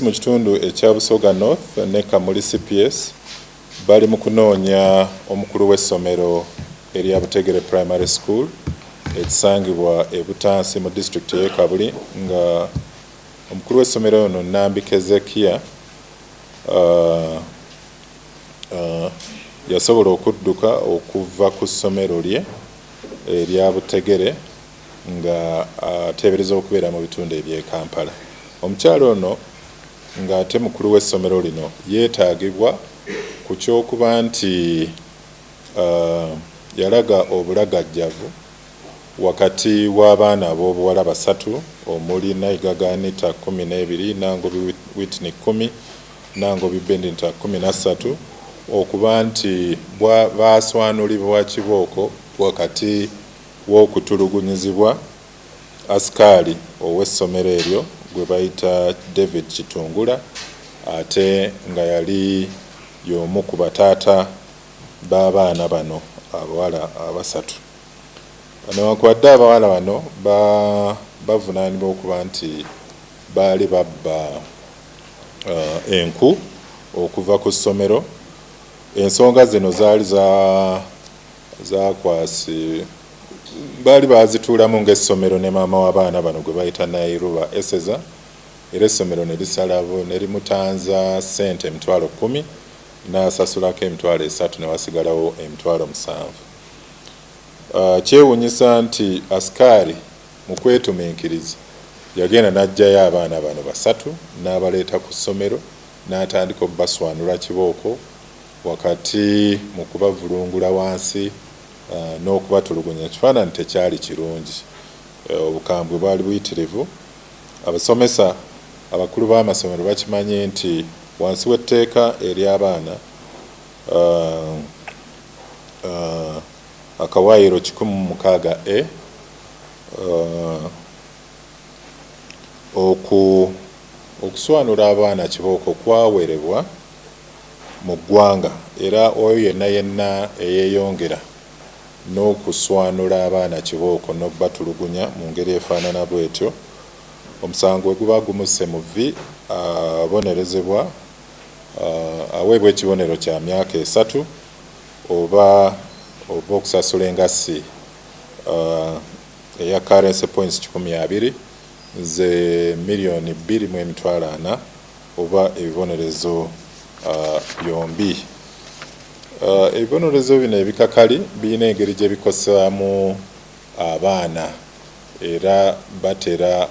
Poliisi mu kitundu ekya Busoga North ne Kamuli CPS bali mu kunoonya omukulu w'essomero erya Butegere Primary School ekisangibwa e Butansi mu disitulikiti ey'e Kabuli, nga omukulu w'essomero ono Nambi Kezekiya yasobola okudduka okuva ku ssomero lye erya Butegere nga ateebereza okubeera mu bitundu eby'e Kampala. Omukyala ono ng'ate mukulu w'essomero lino yeetaagibwa ku ky'okuba nti yalaga obulagajjavu wakati w'abaana ab'obuwala basatu omuli Naigaga Anita 12, Nangobi Whitney 10, Nangobi Benita 13, okuba nti baaswanulibwa kibooko wakati w'okutulugunyizibwa asikaali ow'essomero eryo gwe bayita David Kitungula, ate nga yali y'omu ku bataata b'abaana bano abawala abasatu. Newankubadde abawala bano bavunaanibwa okuba nti baali babba enku okuva ku ssomero, ensonga zino zaali zakwasi baali bazituulamu ng'essomero ne maama w'abaana bano gwe bayita Nairuba Eseza, era essomero ne lisalabo ne limutanza ssente 100,000, n'asasulako 30,000 ne wasigalawo 70,000. Kyewuunyisa nti asikaali mu kwetumiikiriza yagenda n'aggyayo abaana bano basatu n'abaleeta ku ssomero n'atandika okubaswanula kibooko wakati mu kubavulungula wansi n'okubatulugunya. Ekifaananyi tekyali kirungi, obukambwe bwali buyitirivu. Abasomesa, abakulu b'amasomero bakimanyi nti wansi w'etteeka ery'abaana akawaayiro 106 A, okuswanula abaana kibooko kwawerebwa mu ggwanga, era oyo yenna yenna eyeeyongera n'okuswanula abaana kibooko n'okubatulugunya mu ngeri efaanana bw'etyo, omusango we guba gumusse mu vvi abonerezebwa, aweebwa ekibonero kya myaka 3 oba okusasula engassi eya currency points 120, ze 2,400,000, oba ebibonerezo byombi. Ebibonerezo bino ebikakali birina engeri gye bikosaamu abaana, era batera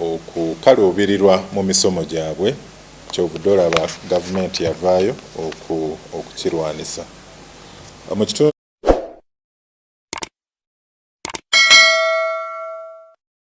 okukaluubirirwa mu misomo gyabwe. Kyovudde olaba gavumenti yavaayo okukirwanisa mu kitundu.